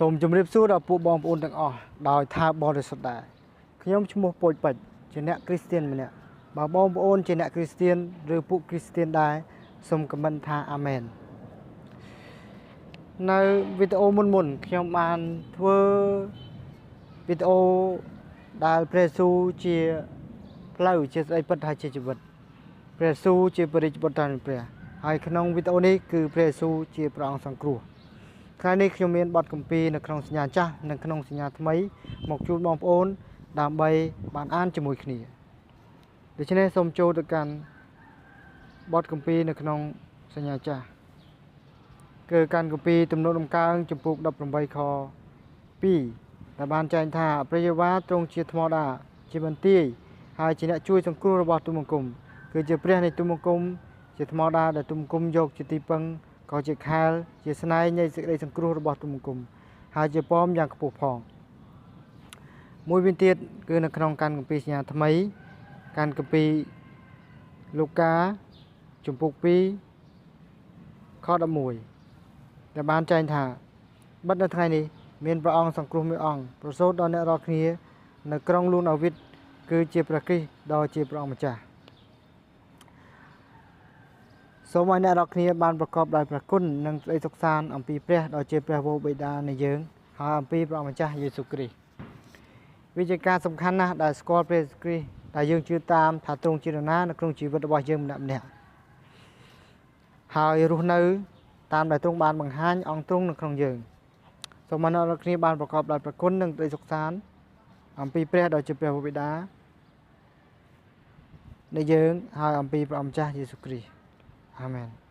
សូមជម្រាបសួរដល់ពួកបងប្អូនទាំងអស់ដោយថាបរិសុទ្ធដែរខ្ញុំឈ្មោះពោចពេជ្រជាអ្នកគ្រីស្ទៀនម្នាក់បើបងប្អូនជាអ្នកគ្រីស្ទៀនឬពួកគ្រីស្ទៀនដែរសូមខមមិនថាអាមែននៅវីដេអូមុនមុនខ្ញុំបានធ្វើវីដេអូដែលព្រះយេស៊ូវជាផ្លូវជាស្ដីពិតហើយជាជីវិតព្រះយេស៊ូវជាព្រះរាជបុត្រនៃព្រះហើយក្នុងវីដេអូនេះគឺព្រះយេស៊ូវជាព្រះអង្គសង្គ្រោះថ្ងៃនេះខ្ញុំមានបទគម្ពីរនៅក្នុងសញ្ញាចាស់និងក្នុងសញ្ញាថ្មីមកជូនបងប្អូនដើម្បីបានអានជាមួយគ្នាដូច្នេះសូមចូលទៅកាន់បទគម្ពីរនៅក្នុងសញ្ញាចាស់គឺកាន់គម្ពីរទំនុកដំកើងចំពូក18ខ2ដែលបានចែងថាព្រះយេហូវ៉ាទ្រង់ជាថ្មដាជាបន្ទាយហើយជាអ្នកជួយសង្គ្រោះរបស់ទូលបង្គំគឺជាព្រះនៃទូលបង្គំជាថ្មដាដែលទូលបង្គំយកជាទីពឹងក៏ជាខែលជាស្នែងនៃសេចក្តីសង្គ្រោះរបស់ទូលបង្គំហើយជាប៉មយ៉ាងខ្ពស់ផងមួយវិញទៀតគឺនៅក្នុងកាន់គម្ពីរសញ្ញាថ្មីកាន់គម្ពីរលូកាជំពូក2ខ11ដែលបានចែងថាបិទនៅថ្ងៃនេះមានព្រះអង្គសង្គ្រោះមួយអង្គប្រសូតដល់អ្នករាល់គ្នានៅក្រុងលូនអាវីតគឺជាព្រះគ្រីស្ទដ៏ជាព្រះអង្គម្ចាស់សូមឲ្យអ្នករាល់គ្នាបានប្រកបដោយព្រះគុណនិងសេចក្តីសុខសាន្តអំពីព្រះដ៏ជាព្រះវរបិតានៃយើងហើយអំពីព្រះអង្គម្ចាស់យេស៊ូវគ្រីស្ទវាជាការសំខាន់ណាស់ដែលស្គាល់ព្រះយេស៊ូវគ្រីស្ទដែលយើងជឿតាមថាទ្រង់ជានរណានៅក្នុងជីវិតរបស់យើងម្នាក់ម្នាក់ហើយរស់នៅតាមដែលទ្រង់បានបង្ហាញអង្គទ្រង់នៅក្នុងយើងសូមឲ្យអ្នករាល់គ្នាបានប្រកបដោយព្រះគុណនិងសេចក្តីសុខសាន្តអំពីព្រះដ៏ជាព្រះវរបិតានៃយើងហើយអំពីព្រះអង្គម្ចាស់យេស៊ូវគ្រីស្ទអាមែន។